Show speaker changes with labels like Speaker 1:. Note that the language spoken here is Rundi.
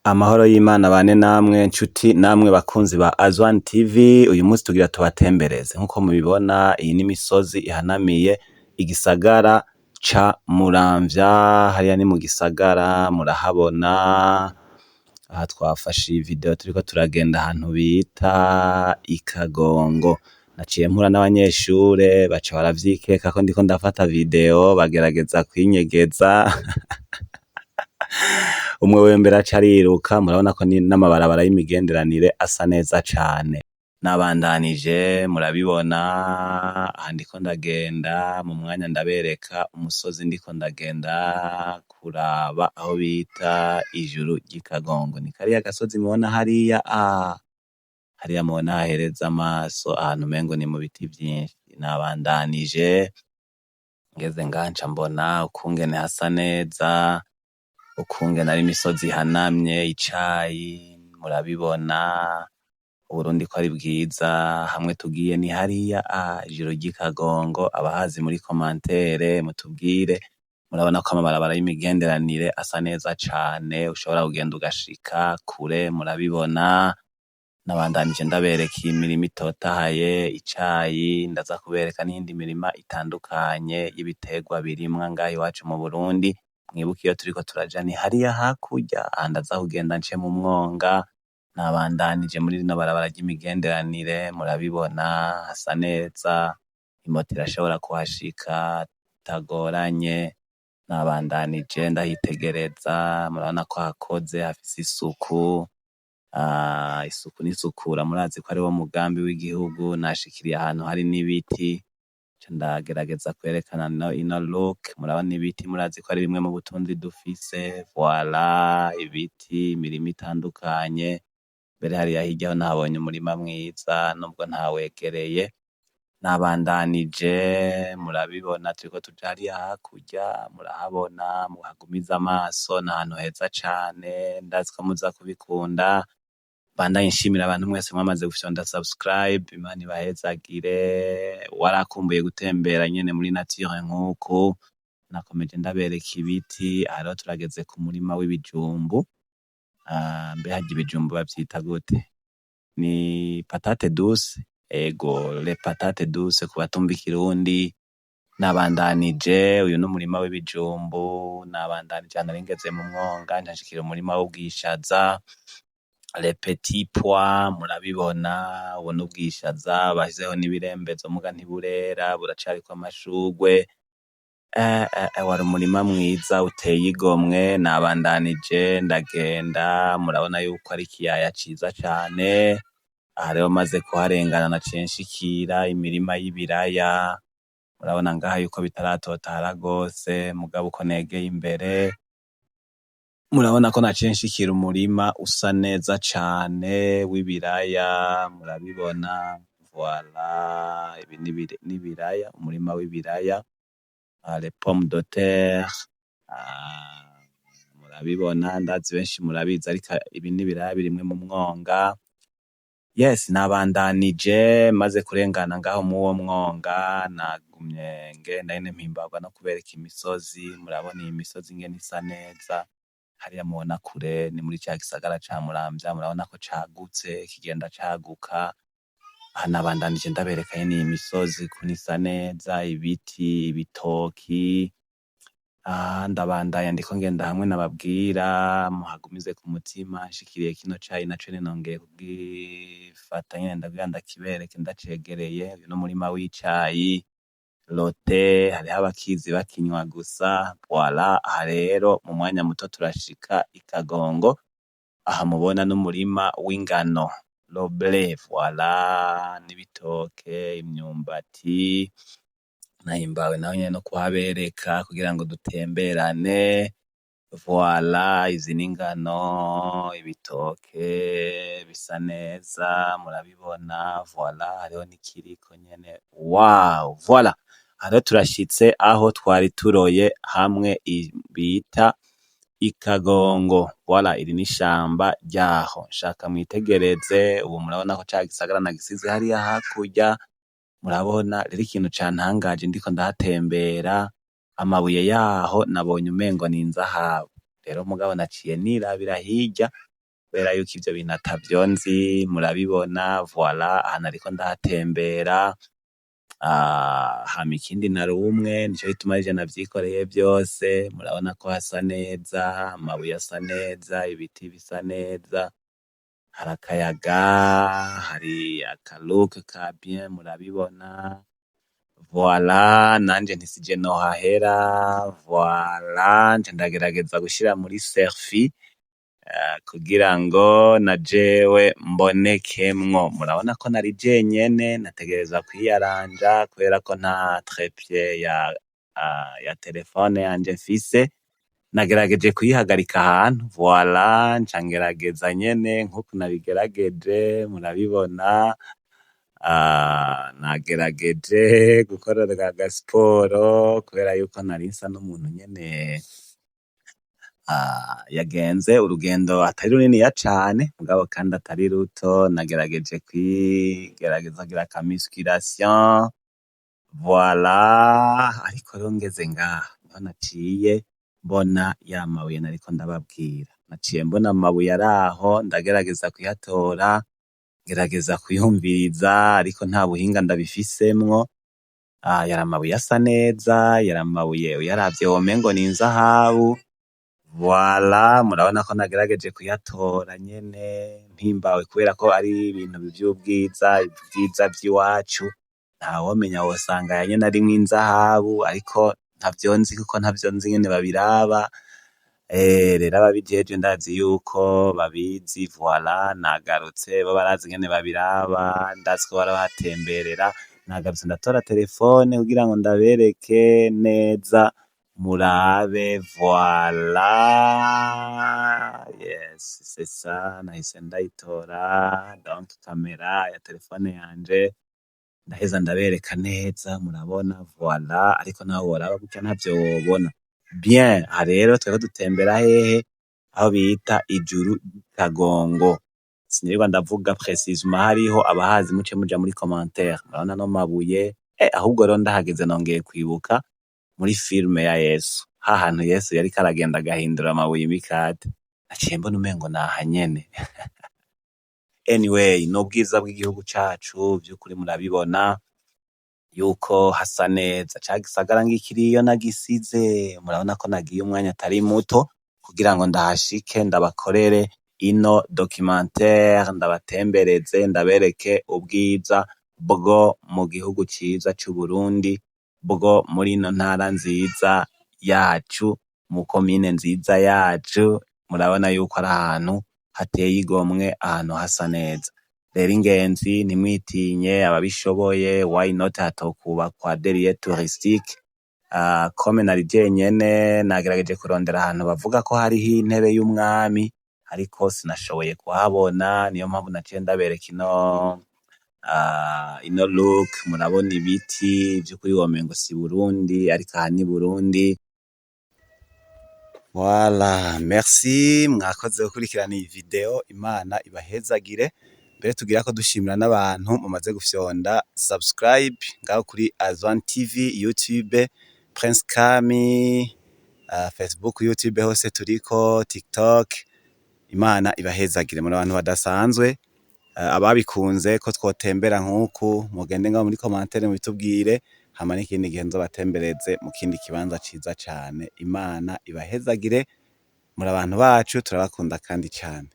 Speaker 1: Amahoro y'Imana bane namwe nshuti namwe bakunzi ba Azwan TV. Uyu munsi tugira tubatembereze. Nkuko mubibona, iyi ni imisozi ihanamiye igisagara ca Muramvya. Hariya ni mu gisagara, murahabona. Aha twafashe iyi video turiko turagenda ahantu bita Ikagongo. Naciye mpura n'abanyeshure, baca baravyikeka ko ndiko ndafata video, bagerageza kwinyegeza. Umwe we mbere aca ariruka. Murabona ko n'amabarabara y'imigenderanire asa neza cane. Nabandanije, murabibona. Aha ndiko ndagenda mu mwanya ndabereka umusozi ndiko ndagenda kuraba aho bita Ijuru ry'Ikagongo. Ni kariya gasozi mubona hariya, hariya mubona hahereza amaso ahantu umengo ni mu biti vyinshi. Nabandanije ngeze ngaha, nca mbona ukungene hasa neza, ukungene ari imisozi ihanamye, icayi murabibona. Uburundi ko ari bwiza. Hamwe tugiye ni hariya Ijuru ry'Ikagongo. Abahazi muri commentaire mutubwire. Murabona ko amabarabara y'imigenderanire asa neza cane, ushobora kugenda ugashika kure, murabibona. Nabandanije ndabereka iyi mirima itotahaye, icayi. Ndaza kubereka n'iyindi mirima itandukanye y'ibiterwa birimwa ngaha iwacu mu Burundi. Mwibuke iyo turiko turaja ni hariya hakurya. Aha ndaza kugenda nce mu mwonga. Nabandanije muri rino barabara ry'imigenderanire, murabibona hasa neza, imoto irashobora kuhashika bitagoranye. Nabandanije ndahitegereza, murabona ko hakoze, hafise isuku. Isuku n'isukura murazi ko ariwo mugambi w'igihugu. Nashikiriye ahantu hari n'ibiti, nca ndagerageza kwerekana ino look. Murabona ibiti, murazi ko ari bimwe mu butunzi dufise. Voilà, ibiti, imirima itandukanye. Mbere hariya hirya ho nahabonye umurima mwiza nubwo ntawegereye. Nabandanije, murabibona, turiko tuja hariya hakurya, murahabona. Muhagumize amaso, ni ahantu heza cane, ndazi ko muza kubikunda. Bandanye nshimira abantu mwese mwamaze gufyonda subscribe. Imana ibahezagire. Warakumbuye gutembera nyene muri nature nkuku. Nakomeje ndabereka ibiti. Aha rero turageze ku murima w'ibijumbu. Mbe harya ibijumbu bavyita gute? Ni patate douce, ego, les patates douces ku batumva ikirundi. Nabandanije, uyu n'umurima w'ibijumbu. Nabandanije, nari ngeze mu mwonga, nca nshikira umurima w'ubwishaza, les petits pois, murabibona. Ubu n'ubwishaza bashizeho n'ibirembezo, muga ntiburera, buracariko amashurwe. Wari umurima mwiza uteye igomwe. Nabandanije ndagenda, murabona yuko ari ikiyaya ciza cane. Aha rero maze kuharengana, naciye nshikira imirima y'ibiraya. Murabona ngaha yuko bitaratotahara gose, mugabo uko negeye imbere, murabona ko naciye nshikira umurima usa neza cane w'ibiraya, murabibona. Voilà, ibi n'ibiraya, umurima w'ibiraya, les pommes de terre, murabibona. Ndazi benshi murabizi, ariko ibi n'ibiraya birimwe mu mwonga. Yes, nabandanije, maze kurengana ngaho muwo mwonga, nagumye ngenda nyene mpimbarwa no kubereka imisozi. Murabona iyi misozi ingene isa neza. Hariya mubona kure ni muri ca gisagara ca Muramvya, murabona ko cagutse, kigenda caguka. Aha nabandanije ndabereka nyene iyi misozi ukuntu isa neza, ibiti, ibitoki. Aha ndabandanya, ndiko ngenda hamwe nababwira muhagumize ku mutima. Nshikiriye kino cayi naco nyene, nongeye kugifata nyene ndagira ndakibereke ndacegereye. Uyu n'umurima w'icayi, le thé, hariho abakizi bakinywa gusa. Voilà, aha rero mu mwanya muto turashika Ikagongo. Aha mubona n'umurima w'ingano, le blé, voilà, n'ibitoke, imyumbati. Nahimbawe naho nyene no kuhabereka kugira ngo dutemberane. Voilà, izi n'ingano, ibitoke bisa neza, murabibona. Voilà, hariho n'ikiriko nyene, wow. Voilà, aha rero turashitse aho twari turoye, hamwe bita Ikagongo. Voilà, iri n'ishamba ryaho. Nshaka mwitegereze. Ubu murabona ko ca gisagara nagisize hariya hakurya, murabona rero. Ikintu cantangaje ndiko ndahatembera, amabuye yaho nabonye umengo n'inzahabu. Rero mugabo naciye nirabira hirya. Kubera yuko ivyo bintu atavyo nzi, murabibona voilà, aha nariko ndahatembera. Hama ikindi narumwe, nico gituma arije navyikoreye vyose. Murabona ko hasa neza, amabuye asa neza, ibiti bisa neza, hari akayaga, hari aka look ka bien, murabibona. Voilà, nanje nti sije nohahera. Voilà, nca ndagerageza gushira muri selfie kugira ngo na jewe mbonekemwo. Murabona ko nari jenyene, nategerezwa kwiyaranja kubera ko nta trépied ya telefone yanje mfise. Nagerageje kuyihagarika ahantu, voilà, nca ngerageza nyene nkuko nabigerageje, murabibona. Nagerageje gukora agasiporo kubera yuko nari nsa n'umuntu nyene yagenze urugendo atari runiniya cane, mugabo kandi atari ruto. Nagerageje kwigerageza kugira aka musculation, voilà. Ariko rero ngeze ngaha niho naciye mbona ya mabuye nariko ndababwira. Naciye mbona amabuye araho, ndagerageza kuyatora, ngerageza kuyumviriza, ariko nta buhinga ndabifisemwo. Yari amabuye asa neza, yari amabuye uyaravye womengo ni inzahabu. Voilà, murabona ko nagerageje kuyatora nyene mpimbawe kubera ko ari ibintu vy'ubwiza, ivyiza vy'iwacu. Ntawomenya, wosanga aya nyene arimwo inzahabu, ariko ntavyo nzi kuko ntavyo nzi ingene babiraba. Rero ababijejwe ndazi yuko babizi. Voilà, nagarutse, bo barazi ingene babiraba, ndazi ko barabahatemberera. Nagarutse ndatora telefone kugira ngo ndabereke neza, murabe. Voilà, yes, c'est ça. Nahise ndayitora, donc kamera ya telefone yanje, ndaheza ndabereka neza, murabona. Voilà, ariko naho woraba gutya ntavyo wobona bien. Aha rero twariko dutembera hehe? Aho bita Ijuru ry'Ikagongo. Sinirirwa ndavuga précisément hariho abahazi, muce muja muri commentaire. Murabona ano mabuye. Ahubwo rero ndahageze nongeye kwibuka muri filme ya Yesu, hahantu Yesu yariko aragenda agahindura amabuye imikate. Naciye mbona umengo naha nyene. Anyway, n'ubwiza bw'igihugu cacu vy'ukuri, murabibona yuko hasa neza. Ca gisagara ngikiriyo nagisize. Murabona ko nagiye umwanya atari muto kugira ngo ndahashike, ndabakorere ino documentaire, ndabatembereze, ndabereke ubwiza bwo mu gihugu ciza c'Uburundi, bwo muri ino ntara nziza yacu, mu komine nziza yacu. Murabona yuko ari ahantu hateye igomwe, ahantu hasa neza. Rero ingenzi ntimwitinye, ababishoboye, why not hatokubakwa des lieux touristiques? Comme nari jenyene, nagerageje kurondera ahantu bavuga ko hariho intebe y'umwami, ariko sinashoboye kuhabona. Niyo mpamvu naciye ndabereka ino look. Murabona ibiti, vy'ukuri womengo si Burundi, ariko aha ni Burundi. Voilà, merci, mwakoze gukurikirana iyi video. Imana ibahezagire. Mbere tugira ko dushimira n'abantu mumaze gufyonda subscribe ngaho kuri Azwan TV, YouTube, Prince Kami, Facebook, YouTube hose turiko, TikTok. Imana ibahezagire, muri abantu badasanzwe. Ababikunze ko twotembera nk'uku, mugende ngaho muri commentaire mubitubwire, hama n'ikindi gihe nzobatembereze mu kindi kibanza ciza cane. Imana ibahezagire, muri abantu bacu, turabakunda kandi cane.